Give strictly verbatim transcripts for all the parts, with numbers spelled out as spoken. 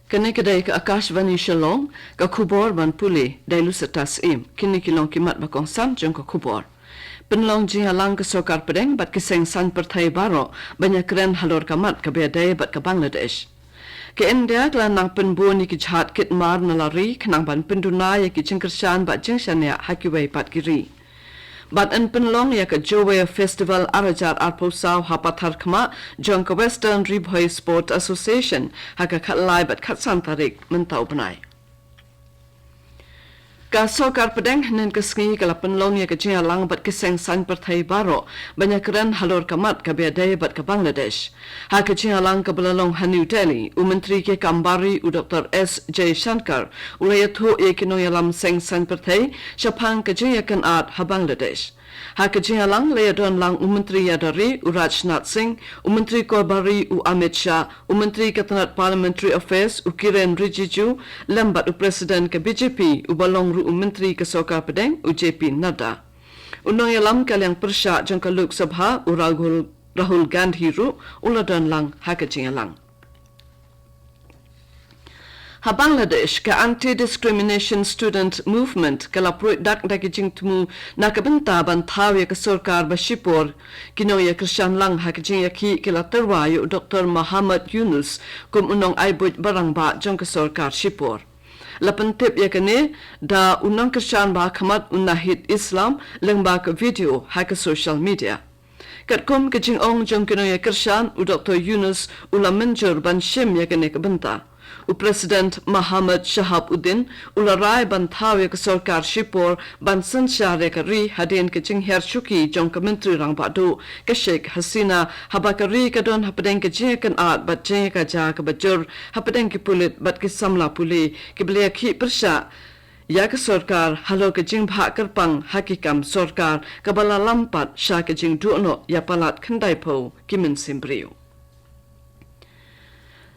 Kane ka dei ka Akashvani Shillong, ka khubor ban pule da i Lucetta Syiem. Kine ki long ki mat ba kongsan jong ka khubor. Pynlong jingïalang ka Sorkar Pdeng bad ki seng saiñ pyrthei baroh ban ïakren halor ka mat kaba ïadei bad ka Bangladesh. Ka India ka la nang pynbun ïa ki jhad kit mar na la ri khnang ban pynduna ïa ki jingkyrshan bad jingshaniah ha kiwei pat ki ri. Bad yn pynlong ïa ka Jowai Festival ar hajar arphew saw ha Patharkhmah jong ka Western Ri Bhoi Sport Association ha ka khatlai bad khatsan tarik mynta u bnai. Ka Sorkar Pdeng hynnin ka sngi ka la pynlong ïa ka jingïalang bad ki seng saiñ pyrthei baroh ban ïakren halor ka mat kaba ïadei bad ka Bangladesh. Ha ka jingïalang kaba la long ha New Delhi, u Myntri ki kam bar ri u Doctor S Jaishankar u la ïathuh ïa ki nongïalam seng saiñ pyrthei shaphang ka jingïakynad ha Bangladesh. Ha ka jingïalang la ïadon lang u Myntri Ïada ri u Rajnath Singh, u Myntri Kor bar ri u Amit Shah, u Myntri ka tnat Parliamentary Affairs u Kiren Rijiju, lem bad u President ka B J P uba long ruh u Myntri ka Sorkar Pdeng u J P Nadda. U nongïalam ka liang pyrshah jong ka Lok Sabha u Rahul, Rahul Gandhi ruh u la don lang ha ka jingïalang. Ha Bangladesh, ka Anti-Discrimination Student Movement ka la pruid dak da ki jingthmu na ka bynta ban thaw ïa ka sorkar ba shipor. Ki nongïakyrshan lang ha ka jingïakhih ki la tyrwa ïa u Doctor Muhammad Yunus kum u nongaibuit barangbah jong ka sorkar shipor. La pyntip ïa kane da u nongkyrshan ba ha khmat u Nahid Islam lyngba ka video ha ka social media. Katkum ka jingong jong ki nongïakyrshan, u Doctor Yunus u la mynjur ban shim ïa kane ka bynta. U President Muhammad Shahabuddin u la rai ban thaw ïa ka sorkar shipor ban synshar ïa ka ri hadien ka jinghiar shuki jong ka Myntri Rangbah Duh ka Sheikh Hasina, haba ka ri ka don hapdeng ka jingïakynad bad jingïakajia kaba jur hapdeng ki pulit bad ki samla pule kiba la ïakhih pyrshah ïa ka sorkar halor ka jingbhah kyrpang ha ki kam sorkar kaba la lam pat sha ka jingduh noh ïa palat khyndaiphew ki mynsiem briew.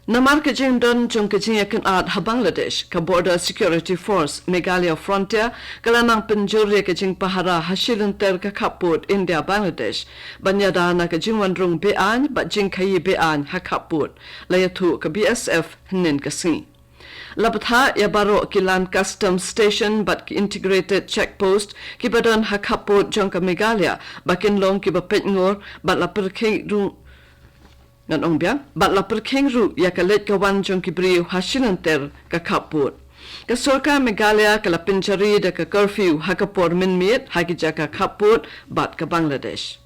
Namar ka jingdon jong ka jingïakynad ha Bangladesh, ka Border Security Force Meghalaya Frontier ka la nang pynjur ïa ka jingpahara ha shilynter ka khappud India Bangladesh ban ïada na ka jingwanrung be-aiñ bad jingkhaïi be-aiñ ha khappud, la ïathuh ka B S F hynnin ka sngi. La bthah ïa baroh ki Land Customs Station bad ki Integrated Check Post kiba don ha khappud jong ka Meghalaya ba kin long kiba peit ngur bad la pyrkhing ruh, ngan ong biang, bad la pyrkhing ruh ïa ka leit ka wan jong ki briew ha shilynter ka khappud. Ka sorkar Meghalaya ka la pynjari da ka curfew ha ka por mynmiet ha ki jaka khappud bad ka Bangladesh.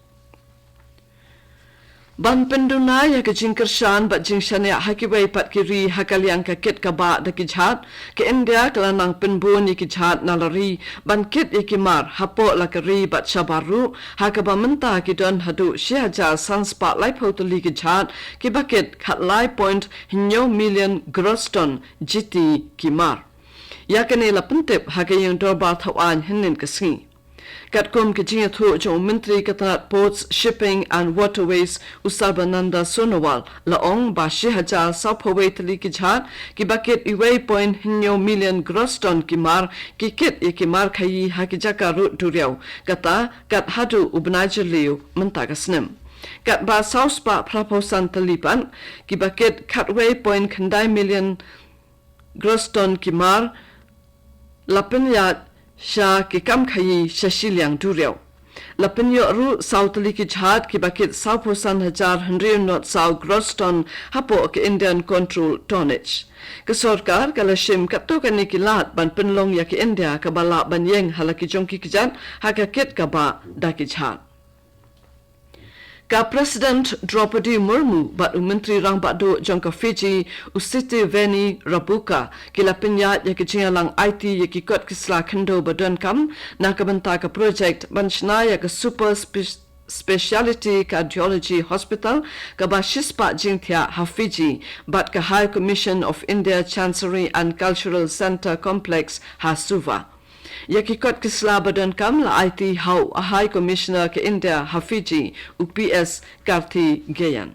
Ban pynduna ïa ka jingkyrshan bad jingshaniah ha kiwei pat ki ri ha ka liang ka kit ka bah da ki jhad, ka India ka la nang pynbun ïa ki jhad na la ri ban kit ïa ki mar hapoh la ka ri bad shabar ruh, ha kaba mynta ki don haduh shi hajar san spah laiphew tylli ki jhad kiba kit khatlai point hynñiew million gross ton jiti ki mar. Ïa kane la pyntip ha ka ïing dorbar thaw aiñ hynnin ka sngi. Katkum ka jingïathuh jong u Myntri ka tnat Ports, Shipping and Waterways, u Sarbananda Sonowal, la ong ba shi hajar sawphew wei tylli ki jhad kiba kit uwei point hynñiew million gross ton ki mar ki kit ïa ki mar khaïi ha ki jaka rud duriaw, kata kat haduh u bnai Jylliew mynta ka snem. Katba saw spah phraphew san tylli pat kiba kit khatwei point khyndai million gross ton ki mar la pynïaid sha ki kam khaïi sha shiliang duriaw. La pynïoh ruh saw tylli ki jhad kiba kit sawphew san hajar hynriew not saw gross ton hapoh ka Indian Control Tonnage. Ka sorkar ka la shim katto katne ki lad ban pynlong ïa ka India kaba lah ban ïeng ha la ki jong ki kjat ha ka kit ka bah da ki jhad. Ka President Droupadi Murmu bad u Myntri Rangbah Duh jong ka Fiji, u Sitiveni Rabuka, ki la pynïaid ïa ka jingïalang aiti ïa ki kot ki sla khyndew ba donkam na ka bynta ka project ban shna ïa ka Super Spe-, Speciality Cardiology Hospital kaba shispah jingthiah ha Fiji bad ka High Commission of India Chancery and Cultural Centre Complex ha Suva. Ïa ki kot ki sla ba donkam la aiti ha u High Commissioner ka India ha Fiji, u P S Karthikeyan.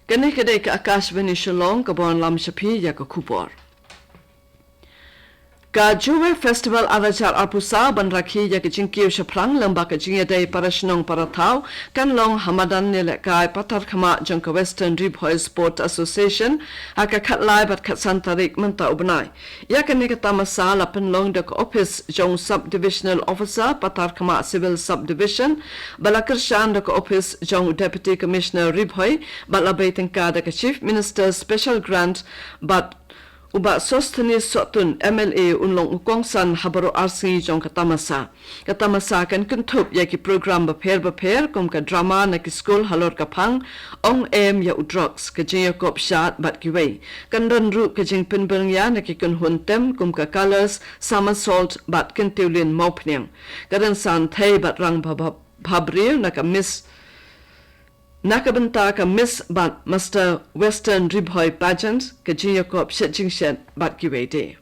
Kane ka dei ka Akashvani Shillong kaba wanlam sha phi ïa ka khubor. Ka Jowai Festival ar hajar arphew saw ban rakhe ïa ka jingkiew shaphrang lyngba ka jingïadei para shnong para thaw kan long ha madan ïalehkai pathar khmat jong ka Western Ri Bhoi Sport Association ha ka khatlai bad khatsan tarik mynta u bnai. Ïa kane ka tamasa la pynlong da ka ophis jong Sub Divisional Officer pathar khmat Civil Sub Division, ba la kyrshan da ka ophis jong Deputy Commissioner Ri Bhoi, bad la bei tyngka da ka Chief Minister Special Grant bad u Bah Sosthenes Sohtun, M L A, un long u kongsan ha baroh arsngi jong ka tamasa. Ka tamasa kan kynthup ïa ki program bapher bapher kum ka drama na ki skul halor ka phang Ong Em ïa u Drugs, ka jingïakop shad bad kiwei. Kan don ruh ka jingpynbyrngia na ki kynhun tem kum ka Colours, Somersault bad Kyntiwlin Mawphniang. Ka rynsan thei bad rang bha, bha, bhabriew na ka Miss na ka bynta ka Miss bad Mister Western Ri Bhoi Pageant, ka jingïakop shet jingshet bad kiwei de.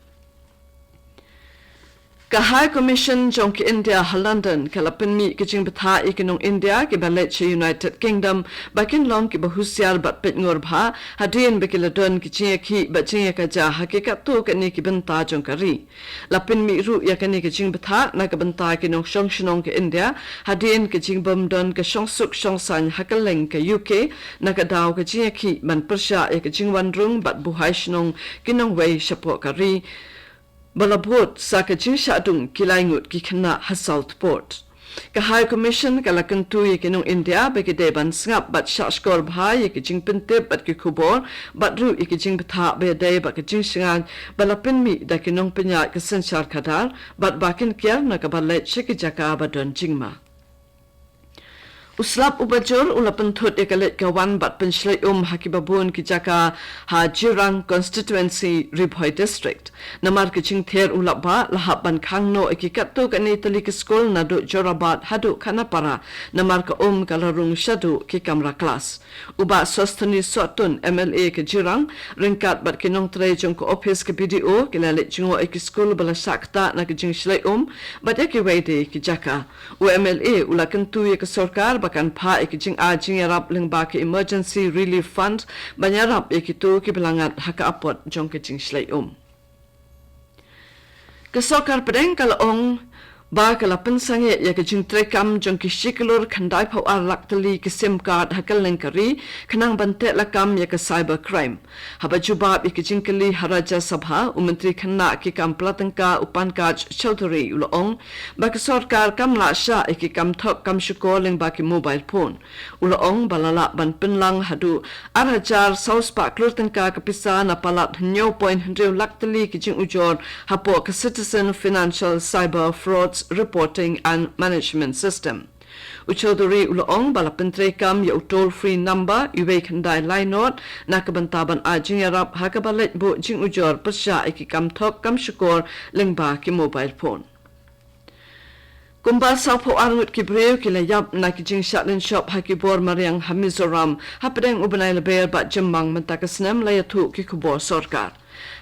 Ka High Commission jong ka India ha London ka la pynmih ka jingbthah ïa ki nong India kiba leit sha United Kingdom ba kin long kiba husiar bad peitngor bha hadien ba ki la don ki jingïakhih bad jingïakajia ha ki katto katne ki bynta jong ka ri. La pynmih ruh ïa kane ka jingbthah na ka bynta ki nongshong shnong ka India hadien ka jingbym don ka shongsuk shongsaiñ ha kylleng ka U K na ka daw ka jingïakhih ban pyrshah ïa ka jingwan rung bad buhai shnong ki nongwei shapoh ka ri, ba la bud sa ka jingshah dung ki lai ngut ki khynnah ha Southport. Ka High Commission ka la kyntu ïa ki nong India ba ki dei ban sngap bad shahshkor bha ïa ki jingpyntip bad ki khubor bad ruh ïa ki jingbthah ba ïadei bad ka jingshngaiñ ba la pynmih da ki nongpynïaid ka synshar khadar bad ba kin kiar na kaba leit sha ki jaka ba don jingma. U slap uba jur u la pynthut ïa ka leit ka wan bad pynshlei um ha kiba bun ki jaka ha Jirang Constituency, Ri Bhoi District. Namar ka jingther u lap ba la hap ban khang noh ïa ki katto katne tylli ki skul naduh Jorabat haduh Khanapara, namar ka um ka la rung shaduh ki kamra klas. U Bah Sosthenes Sohtun, M L A ka Jirang, ryngkat bad ki nongtrei jong ka ophis ka B D O ki la leit jngoh ïa ki skul ba la shah ktah na ka jingshlei um bad ïa kiwei de ki jaka. U M L A u la kyntu ïa ka sorkar ba kan phah ïa ka jingai jingïarap lyngba ka Emergency Relief Fund ban ïarap ïa kito kiba la ngat ha ka apot jong ka jingshlei um. Ka sorkar pdeng ka la ong ba ka la pynsangeh ïa ka jingtreikam jong ki shi klur khyndai phew ar lak tylli ki SIM card ha kylleng ka ri khnang ban teh lakam ïa ka cyber crime. Haba jubab ïa ki jingkylli ha Rajya Sabha, u Myntri Khynnah ki kam pla tyngka u Pankaj Chaudhary u la ong ba ka sorkar kam lah shah ïa ki kam thok kam shukor lyngba ki mobile phone. U la ong ba la lah ban pynlang haduh ar hajar saw spah klur tyngka ka pisa na palat hynñiew point hynriew lak tylli ki jingujor hapoh ka Citizen Financial Cyber Frauds Reporting and Management System. U Chaudhary u la ong ba la pyntreikam ïa u toll free number uwei khyndai lai not na ka bynta ban ai jingïarap ha kaba leit buh jingujor pyrshah ïa ki kam thok kam shukor lyngba ki mobile phone. Kumba saw phew ar ngut ki briew ki la ïap na ki jingshah lynshop ha ki bor mariang ha Mizoram hapdeng u bnai Lber bad Jymmang mynta ka snem, la ïathuh ki khubor sorkar.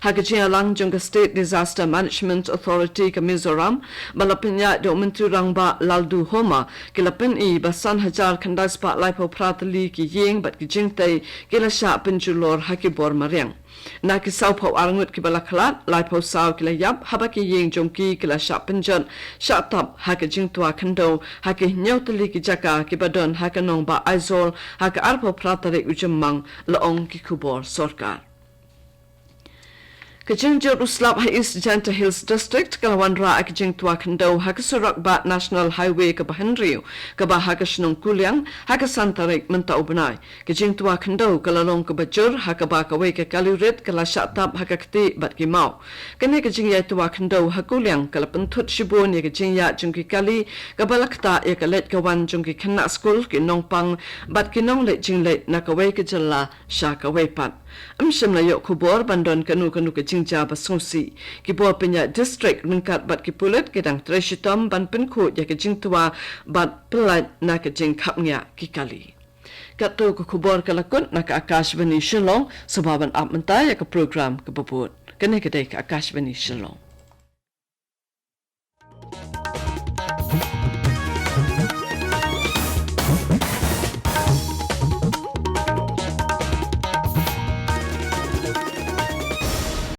Ha ka jingïalang jong ka State Disaster Management Authority ka Mizoram, ba la pynïaid da u Myntri Rangbah Lalduhoma, ki la pyni ba san hajar khyndai spah laiphew phra tylli ki ïing bad ki jingtei ki la shah pynjulor ha ki bor mariang. Na ki saw phew ar ngut kiba la khlad, laiphew saw ki la ïap, haba ki ïing jong ki ki la shah pynjot shah tap ha ka jingtwa khyndew ha ki hynñiew tylli ki jaka kiba don ha ka nongbah Aizawl ha ka arphew phra tarik u Jymmang, la ong ki khubor sorkar. Ka jingjot u slap ha East Jaintia Hills District ka la wanrah ïa ka jingtwa khyndew ha ka surok bah National Highway kaba hynriew kaba ha ka shnong Kuliang ha ka san tarik mynta u bnai. Ka jingtwa khyndew ka la long kaba jur ha kaba kawei ka kali rit ka la shah tap ha ka ktieh bad ki maw. Kane ka jingïaitwa khyndew ha Kuliang ka la pynthut shibun ïa ka jingïaid jong ki kali kaba la ktah ïa ka leit ka wan jong ki khynnah skul, ki nongpang bad ki nongleit jingleit na kawei ka jylla sha kawei pat. Ym shym la ïoh khubor ban don kano kano ka jingjia ba sngewsih. Ki bor pynïaid district ryngkat bad ki pulit ki dang trei shitom ban pynkhuid ïa ka jingtwa bad pyllait na ka jingkhapngiah ki kali. Katto ka khubor ka la kut na ka Akashvani Shillong, sngewbha ban ap mynta ïa ka program kaba bud. Kane ka dei ka Akashvani Shillong.